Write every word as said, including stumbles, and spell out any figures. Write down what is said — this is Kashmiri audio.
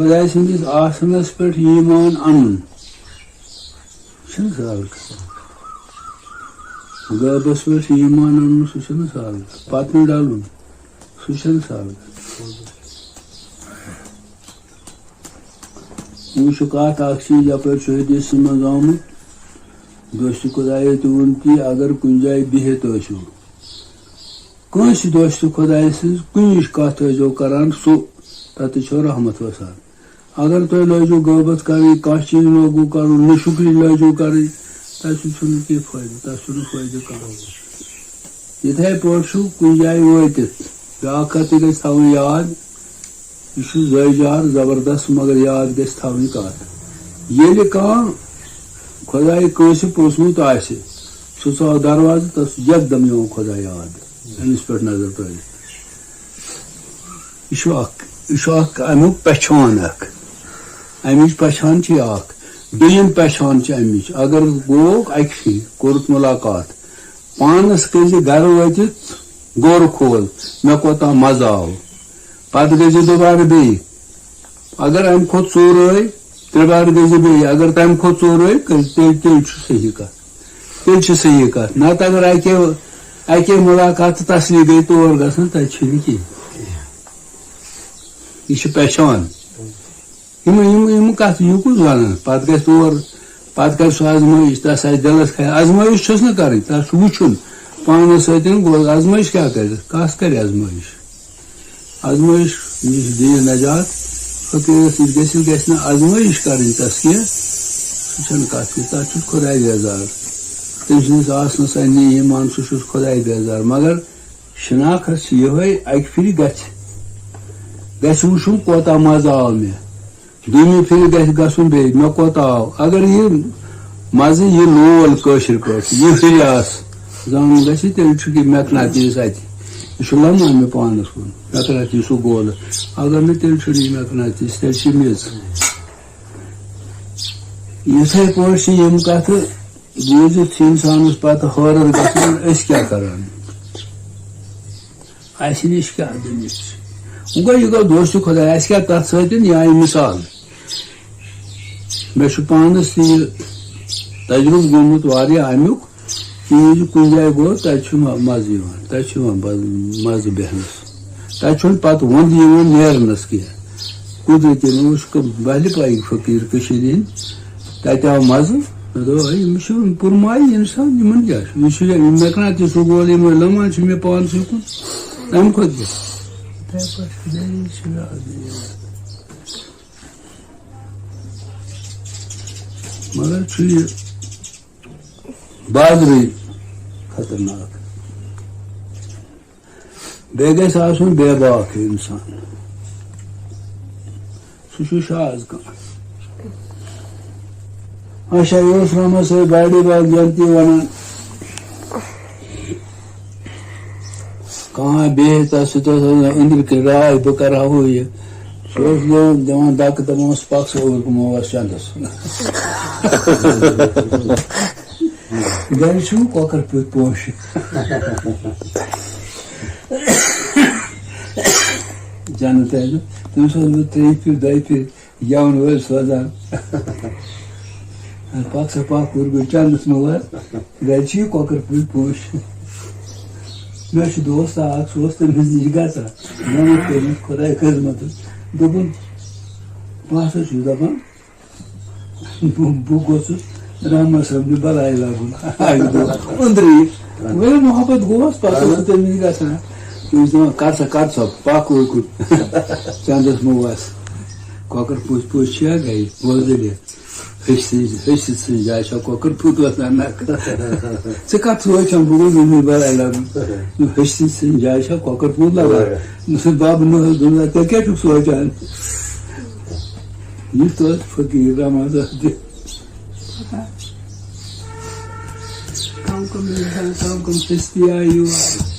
خۄداے سٕنٛدِس آسنَس پٮ۪ٹھ ایٖمان اَنُن چھُنہٕ سہل کَتھ۔ غٲبَس پٮ۪ٹھ ایٖمان اَنُن، سُہ چھُنہٕ سہل کَتھ۔ پَتہٕ نہٕ ڈَلُن، سُہ چھُنہٕ سہل کَتھ۔ وۄنۍ چھُ کَتھ اَکھ چیٖز، یَپٲرۍ چھُ حدیثَس منٛز آمُت، دوستِ خۄدایو تہِ ووٚن تی، اگر کُنہِ جایہِ بِہِتھ ٲسِو، کٲنٛسہِ دوستِ خۄدایہِ سٕنٛز کُنِچ کَتھ ٲسۍزیو کَران، سُہ تَتہِ چھو رحمت وَسان۔ اگر تُہۍ لٲجِو غٲبت کَرٕنۍ، کانٛہہ چیٖز لوگوُ کَرُن، ناشُکری لٲجِو کَرٕنۍ، تَتہِ چھُنہٕ کینٛہہ فٲیدٕ، تَتھ چھُنہٕ فٲیدٕ کانٛہہ۔ یِتھَے پٲٹھۍ چھُ کُنہِ جایہِ وٲتِتھ، بیٛاکھ کَتھ تہِ گژھِ تھاوٕنۍ یاد، یہِ چھُ زٲوۍ جار زبردست، مگر یاد گژھِ تھاوٕنۍ کَتھ، ییٚلہِ کانٛہہ خۄدایہِ کٲنٛسہِ پوٚژھمُت آسہِ، سُہ ژاو دروازٕ، تَس چھُ یکدم یِوان خۄدا یاد، أمِس پٮ۪ٹھ نظر ترٲوِتھ۔ یہِ چھُ اکھ، یہِ چھُ اکھ اَمیُک پہچان اکھ۔ اَمِچ پہچان چھِ یہِ اکھ۔ دوٚیِم پہچان چھِ اَمِچ، اگر گوٚو اَکہِ پھِرِ کوٚرُتھ مُلاقات، پانَس کٔرۍ زِ گَرٕ وٲتِتھ غورٕ کھول، مےٚ کوتاہ مَزٕ آو۔ پَتہٕ گٔے زِ دُبارٕ بیٚیہِ۔ اگر اَمہِ کھۄتہٕ ژوٚر ٲے، ترٛےٚ بار گٔے زِ بیٚیہِ۔ اگر تَمہِ کھۄتہٕ ژوٚر ٲے، تیٚلہِ، تیٚلہِ، تیٚلہِ چھُ صحیح کَتھ۔ تیٚلہِ چھِ صحیح کَتھ۔ نَتہٕ اگر اَکے، اَکے مُلاقات تہٕ تسلی گٔے تور گژھان، تَتہِ چھُنہٕ کِہیٖنۍ۔ یہِ چھِ پہچان۔ یِم، یِم، یِم کَتھ، یہِ کُس وَنان؟ پَتہٕ گژھِ تور، پَتہٕ کَرِ سُہ آزمٲیِش، تَس آسہِ دِلَس خیال۔ آزمٲیِش چھُس نہٕ کَرٕنۍ، تَس چھُ وٕچھُن۔ پانَس سۭتۍ گوٚو، آزمٲیِش کیٛاہ کَرِ؟ کَس کَرِ آزمٲیِش؟ آزمٲیِش، یہِ چھِ دِنہِ نجات۔ فقیٖرَس نِش گژھِ، گژھِ نہٕ آزمٲیِش کَرٕنۍ تَس کینٛہہ۔ سُہ چھَنہٕ کَتھ کینٛہہ، تَتھ چھُ خۄداے بیزار۔ تٔمۍ سٕنٛدِس آسنَس اَنہِ نہٕ ایٖمان، سُہ چھُس خۄداے بیزار۔ مگر شناخت چھِ یِہوٚے، اَکہِ پھِرِ گژھِ، گژھِ وٕچھُن کوتاہ مَزٕ آو مےٚ۔ دوٚیمہِ پھِرِ گژھِ گژھُن بیٚیہِ، مےٚ کوتاہ آو۔ اگر یہِ مَزٕ، یہِ لول کٲشِر پٲٹھۍ، یہِ ہُریاس زانُن گژھِ، تیٚلہِ چھُ یہِ مقناطیس اَتہِ۔ یہِ چھُ لَمان مےٚ پانَس کُن، مقناطیسُک گولہٕ۔ اگر نہٕ، تیٚلہِ چھُنہٕ یہِ مقناطیس، تیٚلہِ چھِ میٚژ۔ یِتھَے پٲٹھۍ چھِ یِم کَتھٕ بوٗزِتھ چھِ اِنسانَس پَتہٕ حٲرَت گژھان، أسۍ کیٛاہ کَران؟ اَسہِ نِش کیٛاہ دٔلیٖل چھِ؟ وۄنۍ گوٚو، یہِ گوٚو دوستِ خۄداے، اَسہِ کیٛاہ تَتھ سۭتۍ؟ یہِ آیہِ مِثال۔ مےٚ چھُ پانَس تہِ یہِ تجرُبہٕ گوٚمُت واریاہ اَمیُک، کہِ ییٚلہِ کُنہِ جایہِ گوٚو، تَتہِ چھُ مَ-، مَزٕ یِوان، تَتہِ چھُ یِوان بَز-، مَزٕ بیٚہنَس۔ تَتہِ چھُنہٕ پَتہٕ وۄندٕ یِوان نیرنَس کینٛہہ۔ قُدرتی، مےٚ وٕچھ کٔم بَہلہِ پایِکۍ فقیٖر کٔشیٖرِ ہِنٛدۍ، تَتہِ آو مَزٕ۔ مےٚ دوٚپ، ہے، یِم چھِ پُرمایہِ اِنسان، یِمَن کیٛاہ چھُ؟ یہِ چھُ یہِ مقناطیسُک گول، یِمَے لَمان چھِ مےٚ پانسٕے کُن، تَمہِ کھۄتہٕ کیٛاہ؟ یِتھَے پٲٹھۍ چھُ بیٚیہِ چھُ یہِ مگر چھُ یہِ بازرٕے خطرناک۔ بیٚیہِ گژھِ آسُن بے باک اِنسان۔ سُہ چھُ شاز کانٛہہ۔ اچھا، یہِ اوس رحمان صٲب باڈی باغ جنتی وَنان۔ کانٛہہ بیٚہہِ تَس سۭتۍ اوس آسان أنٛدرۍ کِنۍ راے، بہٕ کَرٕ ہا ہُہ یہِ۔ سُہ اوس دِوان، دِوان دَکہٕ، دَپان اوس، "پَکھ سا اوٗرۍ، بہٕ ما وَسہٕ چَندَس۔" گَرِ چھُم کۄکَر پوٗتۍ پوشہِ۔ جنت آسہِ نہٕ۔ تٔمِس اوس بہٕ ترٛیٚیہِ پھِرِ، دۄیہِ پھِرِ گٮ۪وَن وٲلۍ سوزان۔ پَکھ سا پَکھ، کوٚر گوٚو چَندَس مُلٲر۔ گَرِ چھِ یہِ کۄکَر پوٗتۍ پوش۔ مےٚ چھُ دوست اَکھ، سُہ اوس تٔمِس نِش گژھان۔ مےٚ ووٚن تٔمِس، خۄداے خٔدمَتَس، دوٚپُن، "بہٕ ہسا چھُس دَپان، بہٕ، بہٕ گوٚژھُس رحمان صٲبنہِ بَلاے لَگُن اَکہِ دۄہ أنٛدرٕے۔" وۄنۍ محبت گوس، پَتہٕ اوس سُہ تٔمِس گژھان۔ تٔمِس دَپان، "کَر سا، کَر سا، پَکھ اوٗرۍ کُن۔ چَندَس مہٕ وَس۔ کۄکَر پوٗتۍ پوش چھِ یا گَرِ، بوز دٔلیٖل۔" ہیٚچھِ سٕنٛز، ہیٚچھِ سٕنٛز جایہِ چھا کۄکَر پوٗت وَسان؟ نہ۔ ژٕ کَتھ سونٛچان؟ بہٕ گوٚوُس أمِس بَلاے لَگُن۔ ہیٚچھِ سٕنٛز جایہِ چھا کۄکَر پوٗت لَگان؟ مےٚ دوٚپُس، "بَب، نہ حظ، دوٚپُن، ژےٚ کیٛاہ چھُکھ سونٛچان؟" یُتھ اوس فقیٖر رحمان صٲب تہِ۔ کم کم اِنسان، کم کم ہستی آیہِ یور۔